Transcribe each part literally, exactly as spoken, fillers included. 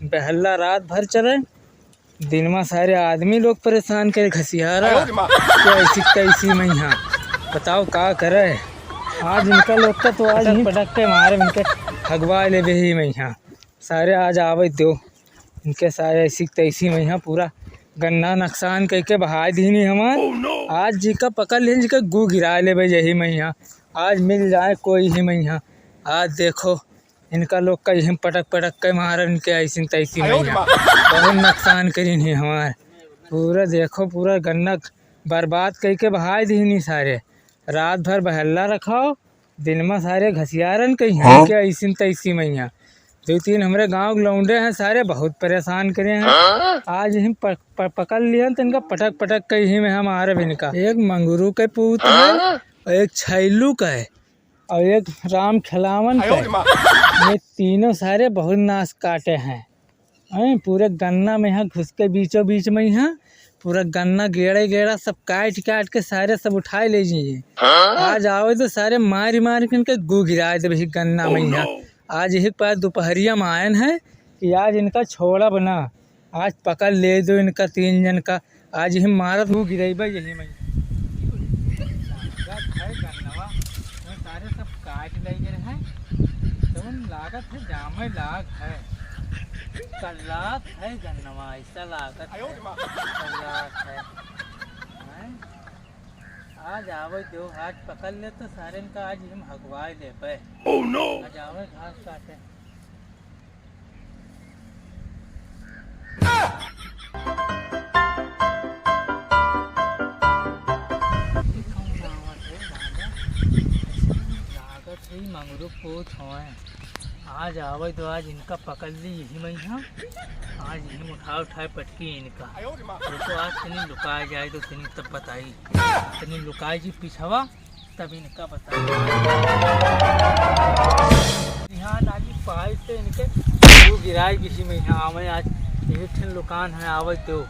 बहल्ला रात भर चरे, दिन मा सारे आदमी लोग परेशान करे घसियारा। अरे माँ। कि ऐसी तैसी मइहाँ, बताओ का करे। आज इनका लोग का तो आज पटक, ही पटक के मारे, इनके हगवा लेबे ही मइहाँ। सारे आज आवै देउ, इनके सारे ऐसी तैसी मइहाँ पूरा गन्ना नुकसान कइके बहाय दीनी हमार। Oh no। आज जिका पकड़ लिहन, जिका गू गिराय लेबे यही मइहाँ। आज मिल जाए कोई ही मइहाँ। आज देखो, इनका लोग का यही पटक पटक के मारे, इनके ऐसी तैसी आयो रे मइहाँ। माँ। बहुत नुकसान करीन ही हमार। पूरा देखो, पूरा गन्ना बर्बाद कइके बहाय दीनी सारे। रात भर बहल्ला रखाओ, दिन मा सारे घसियारन कहीं हैं हाँ? क्या ऐसी तैसी मइहाँ। दो तीन हमरे गाँव के लौंडे हैं, सारे बहुत परेशान करे हैं। हाँ? आज ही प-, प-, पकड़ लिहन तो इनका पटक पटक कहीं में हम मारब इनका। एक मंगरू के पूत है, हाँ? और एक छैलू का है, और एक राम खेलावन का है। ये तीनों सारे बहुत नास काटे हैं। हैं, पूरे गन्ना मइहाँ घुस के बीचों बीच मइहाँ पूरा गन्ना गेड़े गेड़ा सब काट काट के सारे सब उठाए ले जाइए। हाँ? आज आवै तो सारे मारी मारी के इनके गू गिराय देबे ही गन्ना मइहाँ। Oh no। आज यही पास दुपहरिया मा आयन है कि आज इनका छोड़ब ना, आज पकड़ ले देउ इनका तीन जन का। आज ही मारत गू गिरइबे यही मइहाँ। लागत है गन्नवा, तो सारे सब काट ले गए हैं। तो लागत है जामे लाग है। कल्लात है गन्नवा, ऐसा लागत है। कल्लात है। हैं? आज आवै देउ, आज पकड़ ले तो सारे इनका आज हम हगवाय लेबे। Oh no! आज आवै घास काटे। ये कौन आवत है दादा? ऐसे लागत है मंगरू पूत होए। आज आवै तो आज इनका पकड़ ली यही मइहाँ। आज यही उठा उठाए पटकी इनका। रुको, आज तनी लुकाए जाए तो तनी तब बताई। तनी लुकाए जी पिछवा। तब इनका बता। यहाँ नाली पाइप से इनके वो गिराए किसी में यहाँ आवे आज। एक ठन लुकान है आवे तो।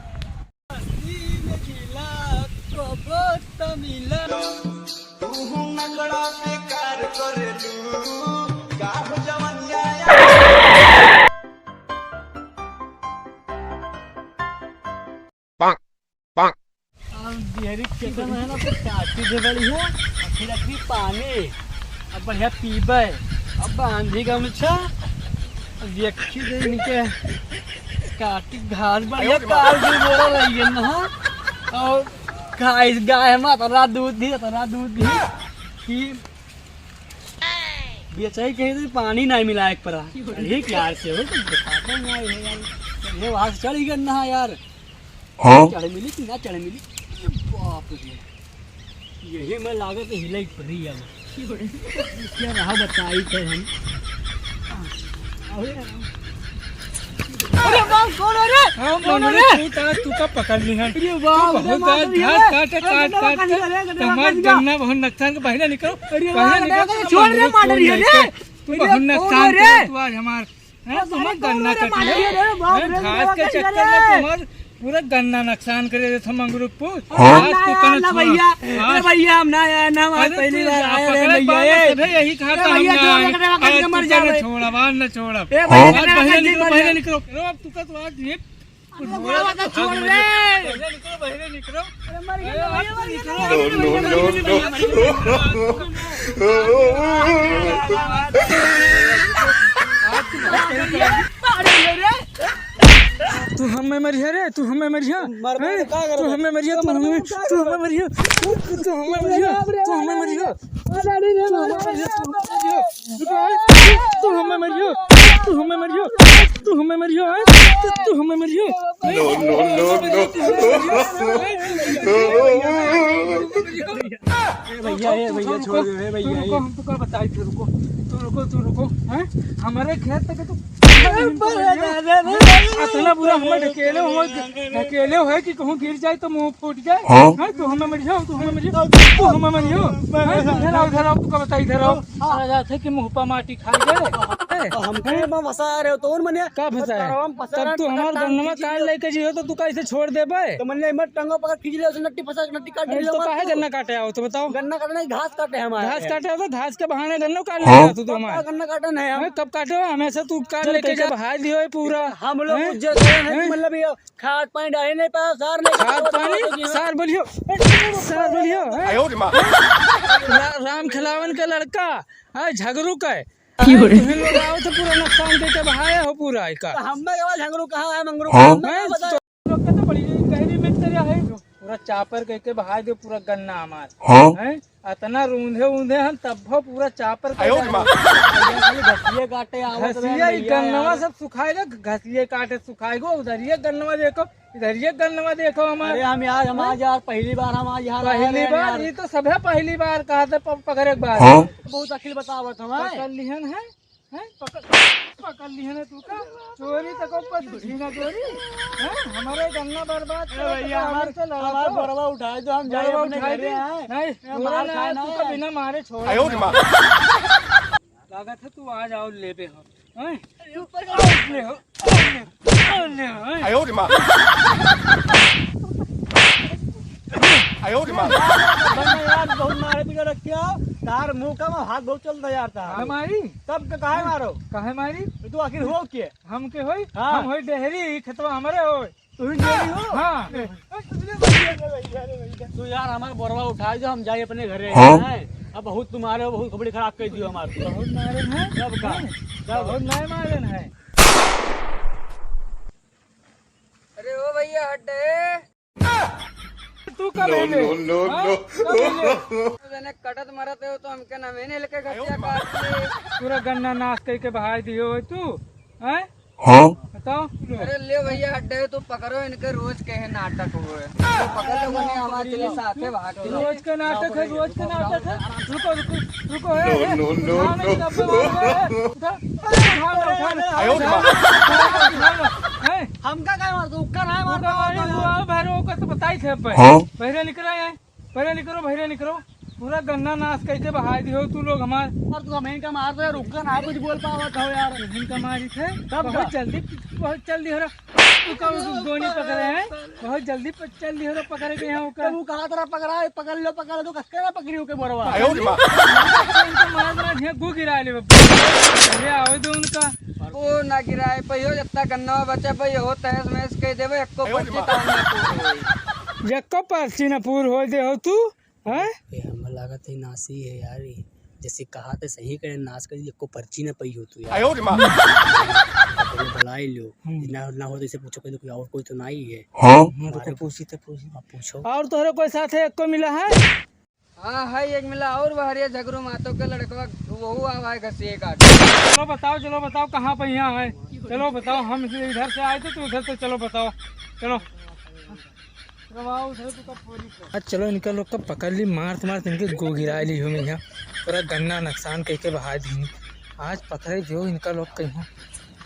अब बिहरी के चक्कर में है ना, तो काटी दे बड़ी है, और फिर अखनी पानी, अब बढ़िया पीबे, अब बांधी गमछा, अब देखी दे इनके काटी घास बढ़िया काल भी बोरा लगी है ना, और गाय, गाय हम अतरा दूध दी, अतरा दूध दी कि बेचाई कहीं तो पानी नहीं मिला एक परा। अरे प्यार से हो, तो दिखाते हैं यार, ये वहाँ से चढ़ ही गया ना यार। हाँ? चढ़ मिली कि ना चढ़ मिली? ये बाप रे, यही में लागत हिलाई पड़ी अब। क्या रहा बताई थे हम। अरे बाप, कौन है रे? हाँ, कौन है रे? तू का, तू का पकड़ ली है। अरे बाप रे, बहुत मार दिया घास रे। काटे, अरे काट, गंडवा काट, काट। अरे गंडवा हमार काट दिया। गन्ना बहुत नुकसान के, बहिना निकलो। अरे बहिना वाह, निकलो। छोड़ रे, मार दिया रे। तू बहुत नुकसान करे तू आज हमार। हैं, अरे तुम कौन गन्ना है रे, कट मार लिए। दिया रे, बाप रे, हैं, घास के चक्कर में तुम्हार पूरा गन्ना नुकसान करे रे, तुम मंगरू पूत। हाँ? आज ना तू यार, कौन ना छुआ? भैया, हाँ? अरे भैया, हम ना यार, ना, हम आज अरे पहली तू बार आए रे पकड़े भैया, बाबा ए। सभे यही कहा अरे था, हम भैया, ना छोड़, आए। अरे अरे तू मर कौन जावे। छोड़ा, बाहर ना छोड़ा। ए भैया, आज बहिना निकलो, बहिना निकलो। रो, अब तू का तो आज ये अरे बुढ़वा का छोड़ रे। बहिना निकलो, बहिना निकलो। अरे मर गया, अरे भैया, मर गया, निकलो। मर गया, मर गया, मर गया। तू हमें मरिया रे, तू हमें मरिया। मर, मर, हैं? का करबे? तू हमें मरिया, तू हमें, तू हमें मरिया, तू, तू हमें मरिया, तू हमें मरिया। अरे, अरे, अरे, अरे, अरे, अरे, अरे। तू हमें मरियो, तू हमें मरियो, तू हमें मरियो, हैं? तू, तू हमें मरियो। No, no, no, no। ए भैया, ए भैया, छोड़ दे, ए भैया, तू रुको, ए। हम तुका बताई, तू रुको, तू रुको, तू रुको, हैं? हमारे खेत तक तू अतना बुरा हमें ढकेले हो, ढकेले हो कि कहूँ गिर जाए तो मुँह फूट जाए। हाँ? हैं? तू हमें मरियो, तू हमें मरियो, तू हमें मरियो। हैं? इधर आओ, इधर आओ, तुका बताई, इधर आओ। आ जाते कि मुँह पर माटी खा गए। तो हमके में फंसा रहे हो, तो उन मने का फंसा है? तरवा में फंसा तब रहे, तू हमार पकड़ गन्नवा खींच काट लियो। लेके जियो तो तू कैसे छोड़ देबे? तो मने मत टंगो पकड़ खींच लियो, नट्टी फंसा, नट्टी काट अरे, लियो तो हमार काहे तू। गन्ना काटे आओ तो बताओ? गन्ना काटे नहीं, घास काटे हमारे। घास काटे आओ तो घास के बहाने गन्ना काट ले आओ तू तो हमार। गन्ना काटे नहीं हम। हैं, कब काटे हो? हमेशा तू काट चल लेके कैसे जा। बहा दियो है पूरा। हम लोग हैं? उज्जर करे हैं, हैं? मतलब ये खाद पानी डाले नहीं पाया, सार नहीं खाद पाया, पानी? तो जी हाँ। सार बोलियो, सार बोलियो, हैं? आयो रे माँ। रा-, राम खिलावन के लड़का, हैं, झगरू का है। की हो रे? तुहिन लोग आओ तो पूरा नुकसान करके बहाया हो पूरा एका। तो हमें के बाद झगरू कहाँ है, मंगरू हाँ? कहाँ है, हमें हैं? बता। तो लोग के तो बड़ी गहरी मिस्त्री है, पूरा चापर करके बहा दे पूरा गन्ना हमार। हाँ? हैं? अतना रूंधे ऊंधे हम तब हो पूरा चापर के आयो रे माँ। खाली घसिये काटे आवत रहे घसिये भैया गन्नवा यार। सब सुखाए गो, घसिये काटे सुखाए गो, उधर ये गन्नवा देखो, इधर ये गन्नवा देखो हमार। अरे हम यार, हम आज यार पहली बार हम आज यहाँ आए पहली रहे बार, यार। ये तो सभे पहली बार कहा था प-, पकड़े के बाद। हाँ? बहुत अखिल बतावत हम, हैं? पकड़ लिहन है, हैं? पकड़, पकड़ लिहन है तू का? चोरी तक ऊपर से छीना चोरी, हैं? हमारे गन्ना बर्बाद अरे करो तो भैया, हमारे हमार, से लड़ो हमार तो। बोरवा उठाए दो, हम जाए बोरवा अपने उठाए घरे दे। आए। नहीं, ए, बोरा मार ना, खाए ना तू तो है। बिना मारे छोड़ आयो रे ना। माँ। लागत है तू आज आओ लेबे हो। हैं? ले हो, ले हो, ले हो, हैं? आयो रे माँ। आयो रे माँ। बंदा यार, बहुत मारे पीछे रखे हो। तार मुंह का हाथ बहुत चलता यार तार। हमारी? तब का काहे मारो? काहे मारी? तू आखिर हो के? हम के होई? हाँ। हम होई डेहरी, खेतवा हमरे होई। तू ही डेहरी हो? हाँ। तू यार हमार बोरवा उठाए दो, हम जाए अपने घरे। हाँ? हैं? अब बहुत तुम्हारे बहुत खोपड़ी खराब कर दियो हमार। बहुत मारे हैं? सब का? हैं? सब। बहुत नहीं मारे हैं। अरे ओ भैया हट दे। तू कब no, हिले? No, no, हाँ? No। कब हिले? तू जने कटत मरत हो तो हमके ना मैंने लेके घसिया काट ले। पूरा गन्ना नाश करके बहाई दियो है तू, हैं? हाँ? बताओ। अरे ले भैया, हट दे, तू पकड़ो इनके, रोज के है नाटक हुए। तो पकड़ लो, वरना हमारे चले साथे भाग के। रोज के नाटक है, रोज के नाटक है। रुको, रुको, रुको, ए, ए, no, no, उठा no, नहीं, no। डब्बे मार रहे हैं। उठा, उठा लो, उठा लो। आयो रे माँ। उठा लो, हैं? हमका काय मारतो? उक्का ना मारतो, उक्का मारी, मारतो। वो आओ, भैरव का तो बताई थे अब। हाँ? भैरव निकला है। पहले निकरो, भैया निकरो, पूरा गन्ना नाश करके बहाई दियो तू लोग हमार। और तू हमें का मार दे, रुक कर ना कुछ बोल पावत हो यार। तुम का मारी थे? तब बहुत का? जल्दी, बहुत जल्दी हो रहा। तू का उस गोनी पकड़े हैं? बहुत जल्दी प-, जल्दी हो रहा पकड़े के यहाँ ओकर। तब वो कहा तरह पकड़ा है, पकड़ लो, पकड़ लो, तो कसके ना पकड़ी ओके बोरवा। आयो रे माँ। उनका मार मार यहाँ गू गिरा ले बब्बा। अरे आवे दो उनका। वो ना गिराए, पहियो जितना गन्ना बचे, भाई हो तहस महस कह देवे, एक्को आयो रे पर्ची माँ। तान ना पूर होई। एक्को पर्ची ना पूर होई दे हो तू। हैं? ए, हमर लागत है नासी है यार, ई जैसे कहा थे सही करे, नाश कर दी, एको पर्ची ना पई हो तू यार। आयो रे माँ। पहले बुलाई लो, हम्म। ना, ना हो तो इसे पूछो, कहते कोई और कोई तो नहीं है। हाँ? हाँ, तो हमारे पूछी, तो पूछी। हाँ, पूछो। और तोहरे कोई साथ है, एको मिला है? हाँ, है एक मिला और बहरिया झगरू मातो के लड़कवा, वहू आवा है घसिए काट। चलो बताओ, चलो बताओ, कहाँ पे यहाँ है? चलो बताओ, हम इधर से आए थे, तो उधर से, चलो बताओ, चलो। आज चलो इनका लोग का पकड़ ली, मारत मारत इनके गो गिरा ली हूँ मैं यहाँ। पूरा गन्ना नुकसान कह के बहा दी। आज पकड़े जो इनका लोग कहीं,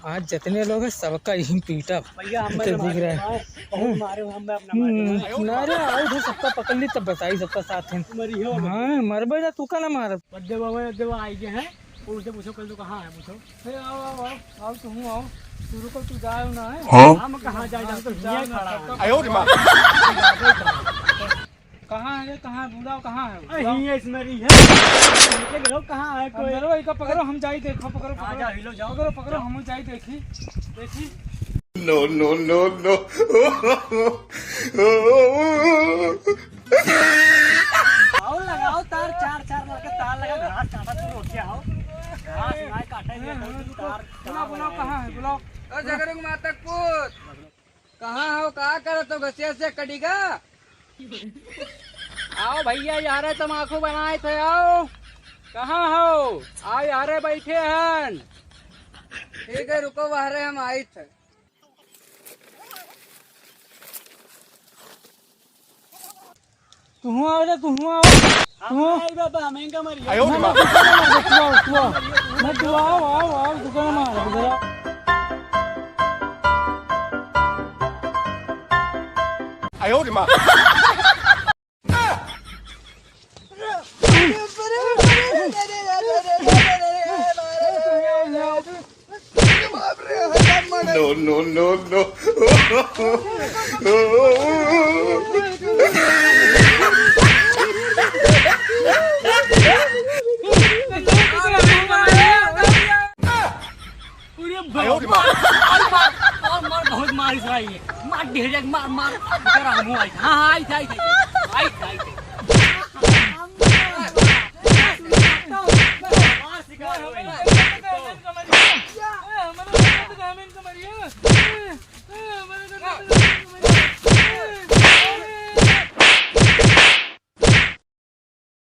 आज जितने लोग हैं सबका यहीं पीटा। भैया, हम इनके गो गिरा है। बहुत मारे हो, हम अपना हम्म, मारे हो। ना रे, आओ इधर, सबका पकड़ ली तब बताई सबका साथ है। मरियो। हाँ, मरबे ना, तू का ना मार। बड्डे बाबा, बड्डे बाबा आई गए हैं। उनसे पूछो, कल तो कहाँ है, पूछो। ए, आओ, आओ, आओ, आओ, तुम आओ। तू रुको, तू जाओ ना, है? हाँ? हम कहाँ जाए, हम तो जाओ हियाँ ना, खड़ा है। आयो रे माँ। कहाँ है रे, कहाँ है? बुलाओ, कहाँ है? अरे, बुलाओ। हियाँ इसमें रही है। लेकिन लोग कहाँ है कोई? अंदर वो इका पकड़ो, हम जाई देखो, पकड़ो, हाँ, पकड़ो। जाओ, हिलो, जाओ। पकड़ो, पकड़ो, हम जाई देखी, देखी। No, no, no, no। आओ, लगाओ तार, चार, चार लड़के तार लगा, घास काटा शुरू हो गया हो। घास ना काटे, ये हाँ, कोई हाँ, तार, बुलाओ, तार बुलाओ, लगा कहाँ है, रखे। बुलाओ। ओ जगरू माता के पूत, कहाँ हो, का करत हो, घसिया से कटिगा? आओ भैया, यारे तमाकू बनाए थे, आओ। कहाँ हो? आओ, यारे बैठे हन। ठीक है, रुको, बाहरे हम आई थे। तुहूँ आओ रे, तुहूँ आओ। हम तुहूँ। नहीं बाबा, हम इनका मरियो। आयो रे ना, माँ। ना, तू आओ, तू आओ। ना, तू आओ, आओ, आओ, तू का मार, जरा। आयो रे माँ। No, no, no। अरे भाई, मार, मार, मार, मार, बहुत मार इस भाई। मार, ढेर मार, मार। जरा हम आई। हाँ, हाँ, आई थे, आई थे, आई थे, आई थे।